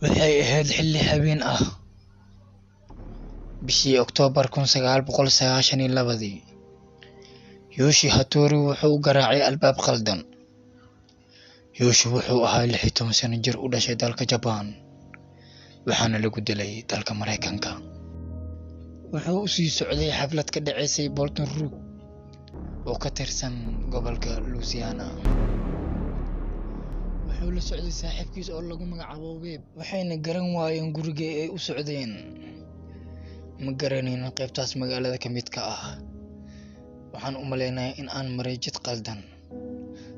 Waxay ahayd xilli habeen ah, bishii Oktoobar 1992. Yoshi Hattori wuxuu garaacay albaab khaldan. Yoshi wuxuu ahaa 16 sano jir u dhashay dalka Japan, waxaana lagu dilay dalka Mareykanka. Wuxuu u sii socday xaflad ka dhaceysay Baton Rouge oo ka tirsan gobolka Louisiana. Wuxuu la socday saaxiibkiis oo lagu magacaabo Webb, waxayna garan waayeen gurigii ay u socdeen. "Ma garanaynin qaybtaas magaalada ka mid ka ah. Waxaan u maleynayaa in aan maray jid qaldan."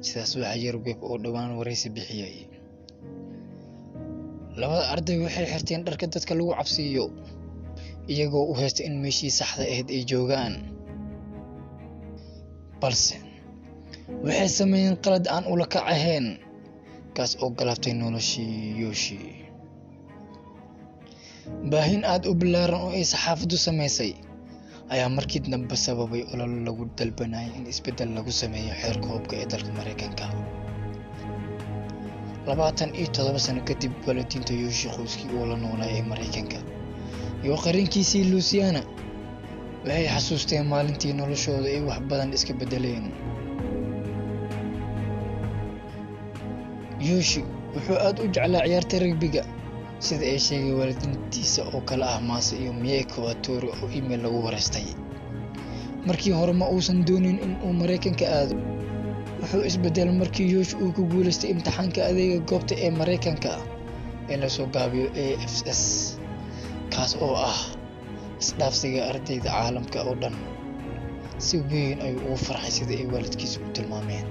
Sidaas waxaa yiri Webb oo dhowaan wareysi bixiyay. Labada arday waxay xirteen dharka dadka lagu cabsiiyo, iyagoo u haysta in meeshii saxda ahayd ay joogaan. Balse waxay sameeyeen qalad aan ula kac ahayn, kaas oo galaaftay noloshii Yoshi. Baahin aad u ballaaran oo ay saxaafaddu samaysay ayaa markii dambe sababay olole lagu dalbanayay in isbeddel lagu sameeyo xeerka hubka ee dalka Mareykanka. 27 sano kadib, waalidiinta Yoshi, qoyskii uu la noolaa ee Mareykanka, iyo qarankiisii Louisiana waxay xasuusteen maalintii noloshooda ay wax badan iska beddeleen. Yoshi wuxuu aad u jeclaa ciyaarta rugby-ga, sida ay sheegeen waalidiintiisa oo kala ah Masa iyo Mieko Hattori oo email lagu wareystay. Markii hore ma uusan doonin in uu Mareykanka aado. Wuxuu isbedelay markii Yoshi uu ku guuleystay imtixaanka adeegga goobta ee Mareykanka ee la soo gaabiyo AFS, kaas oo ah isdhaafsiga ardayda caalamka oo dhan. Si weyn ayuu ugu farxay, sida ay waalidkiis u tilmaameen.